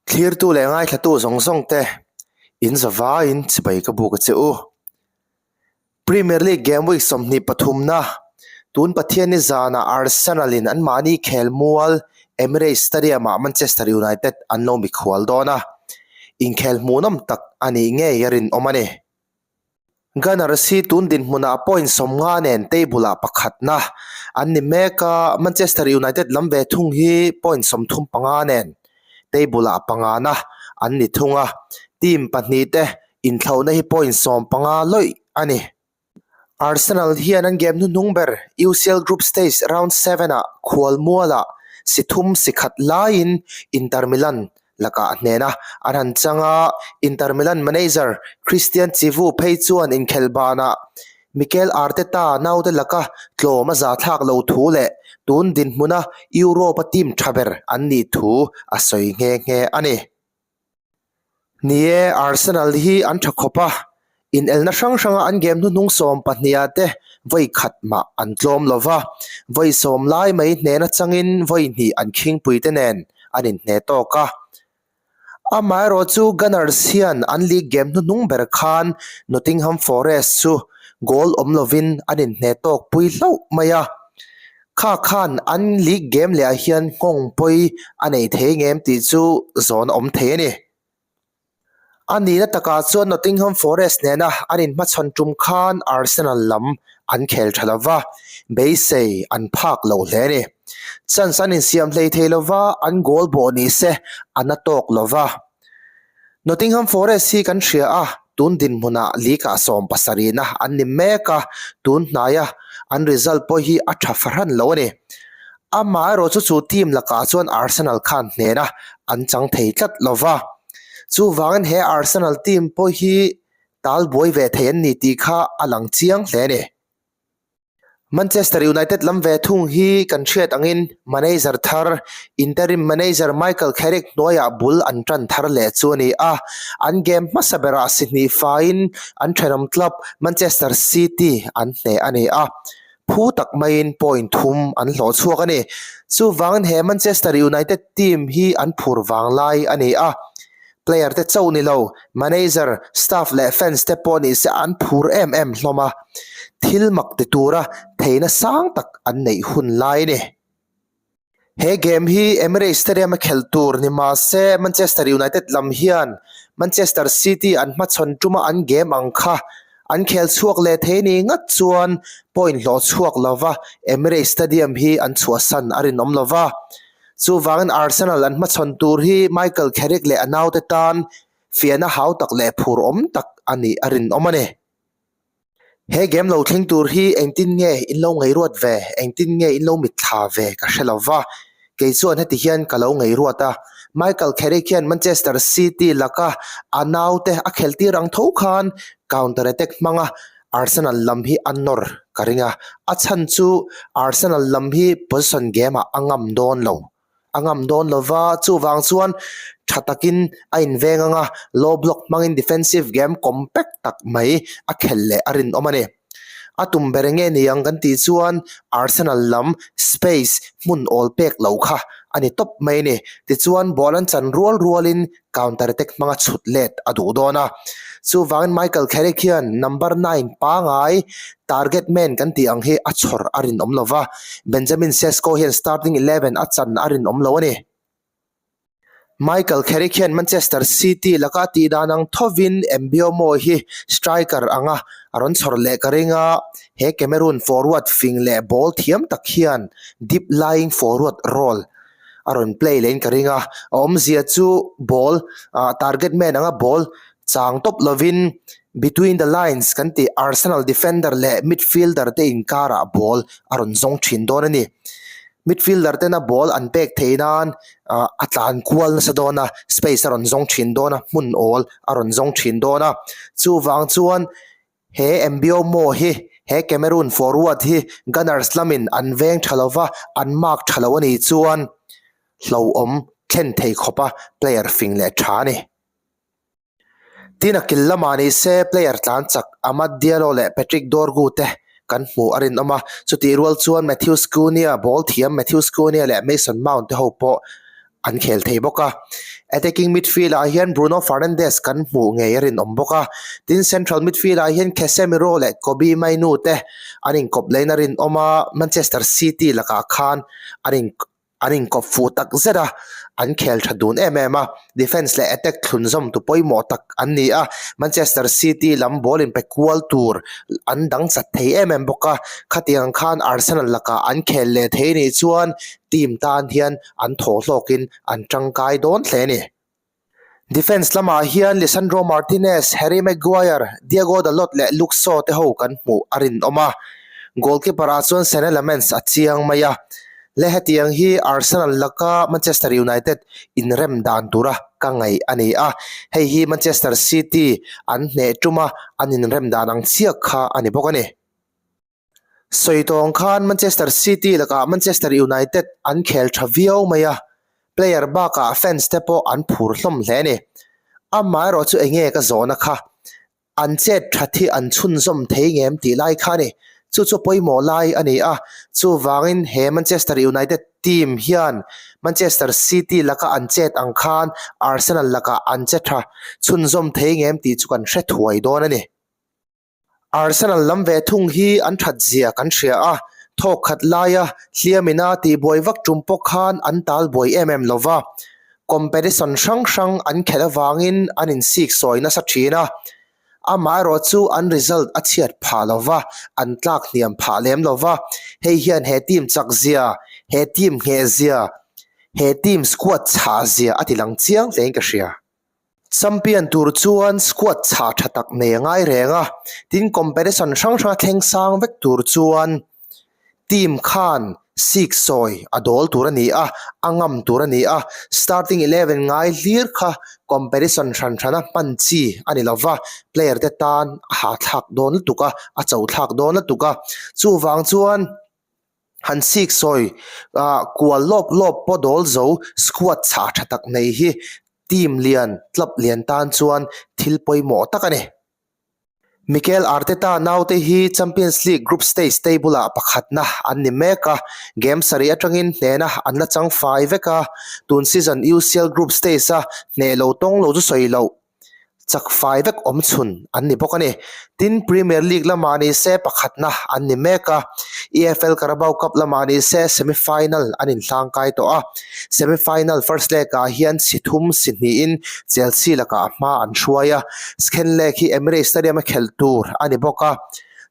Thlirtu leh ngaithlatu zawng zawng te in zavaiin chibai ka buk a che u. Premier League game week 23 na tun Pathianni zanah Arsenal in anmahni khelmual Emirates Stadium ah Manchester United an lo mikhual dawn a, inkhel hmuhnawm tak a nih ngei a rinawm a ni. Gunners hi tun dinhmunah point 50 nen table-ah pakhatna an ni mek a, Manchester United lam ve thung hi point 35 nen table-ah pangana an ni thung a, team pahnihte inthlauhna hi point 15 lawih a ni. Arsenal hian an game hnuhnung ber UCL Group Stage Round 7-ah khualmualah si thum si khat laiin Inter Milan lakah hnena an han chang a, Inter Milan manager Cristian Chivu phei chuan inkhelh banah Mikel Arteta naute laka tlawm a za thlak lo thu leh tun dinhmuna Europe-a team tha ber an nih thu a sawi nghe nghe a ni. Ni e, Arsenal hi an tha khawp a, inelna hrang hranga an game hnuhnung 12 ah te vawi khat mah an tlawm lo va, vawi sawm lai mai hnen atangin vawi hnih an khingpui te nen an inhne tawk a. Amaherawh chu Gunners hian an league game hnuhnung ber khan Nottingham Forest chu goal awm lovin an inhne tawk pui hlauh mai a. Kha khan an league game leh ah hian nghawng pawi a nei thei ngem tih chu zawn a awm thei a ni. A nihna takah chuan Nottingham Forest nena an inhmachhawn tum khan Arsenal lam an khel tha lova, beisei an phak lo hle a ni. Chance an insiam hlei thei lova, an goal bawh ni se a na tawk lova. Nottingham Forest hi kan hria a, tun dinhmunah league-ah 70-na an ni mek a, tun hnaia an result pawh hi a tha fahran lo a ni. Amaherawh chu chu team lakah chuan Arsenal khan hnena an chang thei tlat lova. Chuvangin he Arsenal team pawh hi tal buai ve thei an ni tih kha a lang chiang hle a ni. Manchester United lam ve thung hi kan hriat angin manager thar interim manager Michael Carrick hnuaiah bul an tan thar leh chu a ni a. An game hmasa berah si hnih faiin an thenawm club Manchester City an hneh a ni a. Phu tak maiin point thum an hlawh chhuak a ni. Chuvangin he Manchester United team hi an phur vang lai a ni a. Player te chauh ni lo, manager, staff leh fans te pawh ni se an phur em em hlawm a. Thil mak ti tura theihna sang tak an neih hun lai a ni. He game hi Emirates Stadium a khelh tur ni mah se Manchester United lam hian Manchester City an hmachhawn tuma an game ang kha an khel chhuak leh thei ni ngat chuan point hlawh chhuak lova Emirates Stadium hi an chhuahsan a rinawm lova. Chuvangin Arsenal an hmachhawn tur hi Michael Carrick leh a naute tan fiahna hau tak leh phur awm tak a nih a rinawm a ni. He game lo thleng tur hi engtin nge in lo ngeiruat ve, engtin nge in lo mitthla ve ka hre lo va. Kei chuan heti hian ka lo ngeiruat a, Michael Carrick hian Manchester City laka a naute a kheltir ang tho khan counter attack hmanga Arsenal lam hi a nawr ka ring a, a chhan chu Arsenal lam hi position game ah a ngam dawn lo. A ngam dawn lo va, chuvang chuan tha takin a inveng ang a, low block hmangin defensive game compact tak mai a khelh leh a rinawm a ni. A tum ber nge ni ang kan tih chuan Arsenal lam space hmun awl pek lo kha a ni tawp mai a ni. Tichuan ball an chan rual rualin counter attack hmanga chhut let a duh dawn a. Chuvangin Michael Carrick hian number 9 pangai target man kan tih ang hi a chhawr a rinawm lo va, Benjamin Sesko hian starting 11 a chan a rinawm lo a ni. Michael Carrick hian Manchester City laka a tih dan ang thovin Mbeumo hi striker anga a rawn chhawr leh ka ring a, he Cameroon forward fing leh ball thiam tak hian deep lying forward role a rawn play leh in ka ring a, a awmzia chu ball ah target man anga ball chang tawp lovin between the lines kan tih Arsenal defender leh midfielder te inkarah ball a rawn zawng thin dawn a ni. Midfielder tena ball an pek theih nan ah a tlan kual nasa dawn a, space a rawn zawng thin dawn a, hmun awl a rawn zawng thin dawn a, chuvang chuan He Mbeumo hi he Cameroon forward hi Gunners lamin an veng tha lova, an mark tha lo a nih chuan hlauhawm thlen thei khawpa player fing leh tha a ni. Tin a kil lamah ni se player tlan chak Amad Diallo leh Patrick Dorgu te kan hmuh a rinawm a, chutih rual chuan Matheus Cunha, ball thiam Matheus Cunha leh Mason Mount te ho pawh an khel thei bawk a. Attacking midfield ah hian Bruno Fernandes kan hmuh ngei a rinawm bawk a, tin central midfield ah hian Casemiro leh Kobbie Mainoo te an inkawp lehin a rinawm a, Manchester City lakah khan an in an inkawp fuh tak zet a, an khel tha dun em em a, defence leh attack thlunzawm tu pawimawh tak an ni a, Manchester City lam ball inpe kual tur an dang chat thei em em bawk a, khatiang khan Arsenal lakah an khel leh thei nih chuan team tan hian an thawh hlawkin an tangkai dawn hle a ni. Defence lamah hian Lisandro Martinez, Harry Maguire, Diogo Dalot leh Luke Shaw te ho kan hmuh a rinawm a. Goalkeeper ah chuan Senne Lammens a chiang mai a. Le hetiang hi Arsenal laka Manchester United inrem dan tura ka ngaih a ni a. Hei hi Manchester City an hneh tuma an inrem dan ang chiah kha a ni bawk a ni. Sawi tawng khan Manchester City lakah Manchester United an khel tha viau mai a, player bakah fans te pawh an phur hlawm hle a ni. Amaherawh chu enge ka zawhna kha, an chet that hi an chhunzawm thei ngem tih lai kha a ni. Chu chu pawimawh lai a ni a, chuvangin he Manchester United team hian Manchester City laka an chet ang khan Arsenal lakah an che tha chhunzawm thei ngem tih chu kan hre thuai dawn a ni. Arsenal lam ve thung hi an that zia kan hria a, thawk khat laia hliamina tihbuai vak tum pawh khan an tal buai em em lo va. Competition hrang hrang an khelh avangin an insik sawi nasa thin a, amaherawh chu an result a chhiat phah lo va, an tlak hniam phah lem lo va. Hei hian he team chak zia, he team ngheh zia, he team squad chhah zia a tilang chiang hlein ka hria. Champion tur chuan squad chhah tha tak nei a ngai reng a, tin competition hrang hrang a thleng sang vek tur chuan team khan sik sawi a dawl tur a ni a, a ngam tur a ni a, starting eleven ngai hlir kha competition hran hrana hman chi a ni lova, player te tan a hahthlak dawn lutuk a, a chauhthlak dawn lutuk a, chuvang chuan. Han sik sawi ah kual lawp lawp pawh dawl zo squad chhah tha tak nei hi team lian club lian tan chuan thil pawimawh tak a ni. Mikel Arteta naute hi Champions League group stage table ah pakhatna an ni mek a, game sarih atangin hnehna an la chang fai vek a, tun season UCL group stage a hneh lo tawng lo chu sawi loh. Chak fai vek awm chhun an ni bawk a ni. Tin, Premier League lamah ni se pakhatna an ni mek a, EFL Carabao Cup lamah ni se semi final an inhlangkai tawh a. Semi final first leg ah hian si thum si hnihin Chelsea lakah hma an hruai a, second leg hi Emirates Stadium a khelh tur a ni bawk a.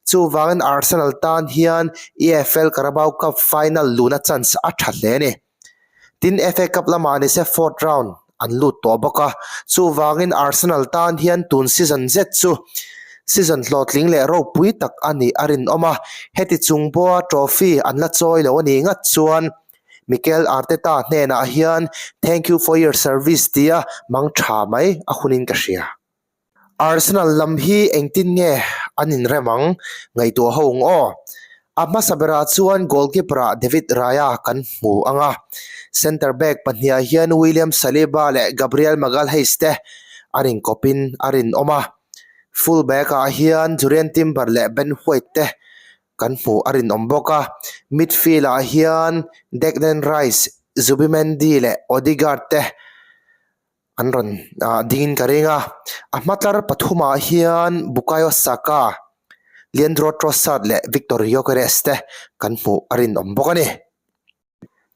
Chuvangin Arsenal tan hian EFL Carabao Cup final luhna chance a tha hle a ni. Tin, FA Cup lamah ni se fourth round an lut tawh bawk a, chuvangin Arsenal tan hian tun season zet chu season hlawhtling leh ropui tak a nih a rinawm a, heti chung pawha trophy an la chawi lo a nih ngat chuan Mikel Arteta hnenah hian thank you for your service tia mang tha mai a hunin ka hria. Arsenal lam hi engtin nge an inrem ang? Ngaihtuah ho ang aw. A hmasa berah chuan goalkeeper ah David Raya kan hmu ang a, centre back pahniha hian William Saliba leh Gabriel Magalhaes te an inkawpin a rinawm a, full back ah hian Jurrien Timber leh Ben White te kan hmuh a rinawm bawk a, midfield ah hian Declan Rice, Zubimendi leh Odegaard te An rawn ah dingin ka ring a, a hma tlar pathumah hian Bukayo Saka, Leandro Trossard leh Viktor Gyokeres te kan hmuh a rinawm bawk a ni.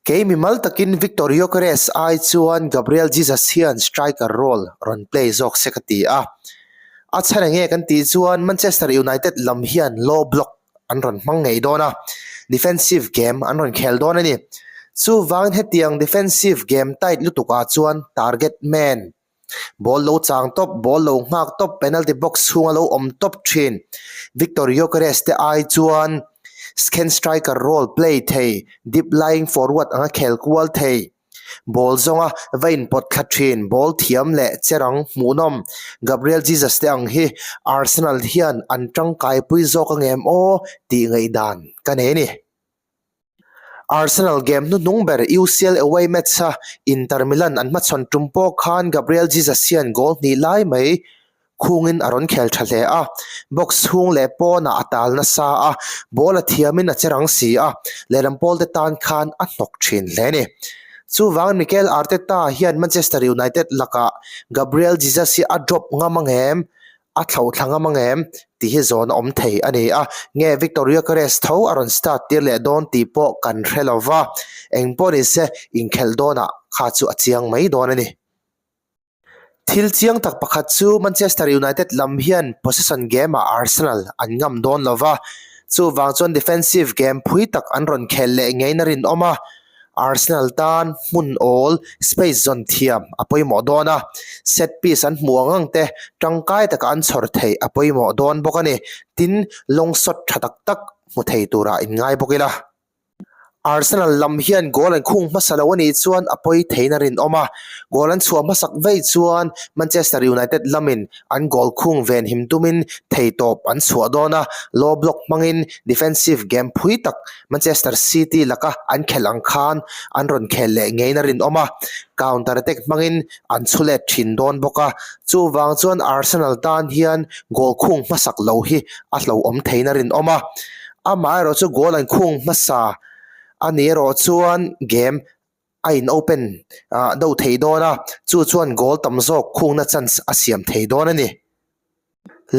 Kei mimal takin Viktor Gyokeres ai chuan Gabriel Jesus hian striker role rawn play zawk se ka ti a, a chhan enge kan tih chuan Manchester United lam hian low block an rawn hmang ngei dawn a, defensive game an rawn khel dawn a ni. Chuvangin hetiang defensive game tight lutuk ah chuan target man, ball lo chang tawp, ball lo nghak tawp, penalty box chhunga lo awm tawp thin Viktor Gyokeres te ai chuan second striker role play thei, deep lying forward anga khel kual thei. Ball zawnga va inpawt thla thin, ball thiam leh cherang hmuhnawm Gabriel Jesus te ang hi Arsenal hian an tangkaipui zawk ang em aw tih ngaihdan ka nei a ni. Arsenal game hnuhnung ber UCL away match-a Inter Milan an hmachhawn tum pawh khan Gabriel Jesus hian goal hnih lai mai Khungin a rawn khel tha hle a, box chhung leh pawnah a tal nasa a, ball a thiamin a che rang si a, lehlam pawl te tan khan a hnawk thin hle a ni. Chuvangin Mikel Arteta hian Manchester United lakah Gabriel Jesus hi a drop ngam ang em, a thlauhthla ngam ang em tih hi zawn a awm thei a ni a. Nge Victor Gyökeres tho a rawn start tir leh dawn tih pawh kan hre lo va, engpawh nise inkhelh dawnah kha chu a chiang mai dawn a ni. Thil chiang tak pakhat chu Manchester United lam hian possession game-ah Arsenal an ngam dawn lo va, chuvang chuan defensive game phui tak an rawn khel leh ngeiin a rinawm a. Arsenal tan hmun awl, space zawn thiam a pawimawh dawn a, set piece an hmuh ang ang te tangkai taka an chhawr theih a pawimawh dawn bawk a ni. Tin, long shot tha tak tak hmu thei turah inngai bawk ila. Arsenal lam hian goal an khung hmasa lo a nih chuan a pawi theiin a rinawm a, goal an chhuah hmasak vei chuan Manchester United lamin an goal khung venhim tumin theitawp an chhuah dawn a, low block hmangin defensive game phui tak Manchester City laka an khelh ang khan an rawn khel leh ngeiin a rinawm a, counter attack hmangin an chhu let thin dawn bawk a, chuvang chuan Arsenal tan hian goal khung hmasak lo hi a hlauhawm theiin a rinawm a. Amaherawh chu goal an khung hmasa a nih erawh chuan game a in open ah deuh thei dawn a, chu chuan goal tam zawk khungna chance a siam thei dawn a ni.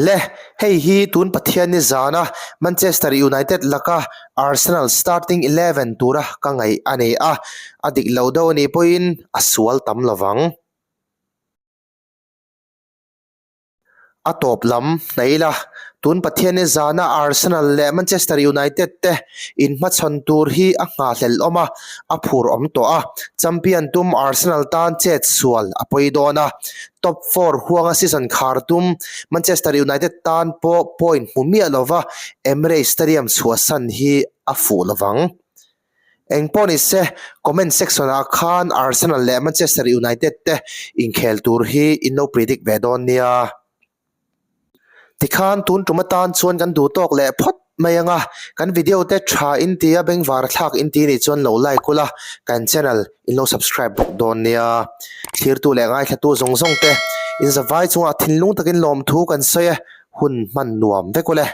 Le, hei hi tun Pathianni zana Manchester United laka Arsenal starting 11 tura ka ngaih a ni a, a dik lo deuh a nih pawhin a sual tam lovang. A tawp lam hnaih ila, tun Pathianni zana Arsenal leh Manchester United te inhmachhawn tur hi a nghahhlelh awm a, a phur awm tawh a. Champion tum Arsenal tan chet sual a pawi dawn a, top four huanga season khar tum Manchester United tan pawh point hmu miah lova Emirates Stadium chhuahsan hi a fuh lovang. Eng pawh ni se, comment section ah khan Arsenal leh Manchester United te inkhel tur hi in lo predict ve dawn nia. Tikhan tun tum atan chuan kan duh tawk leh phawt mai ang a, kan video te tha in ti a bengvar thlak in ti nih chuan lo like ula, kan channel in lo subscribe bawk dawn nia. Thlirtu leh ngaithlatu zawng zawng te in zavai chungah thinlung takin lawmthu kan sawi e, hun hman nuam vek ule.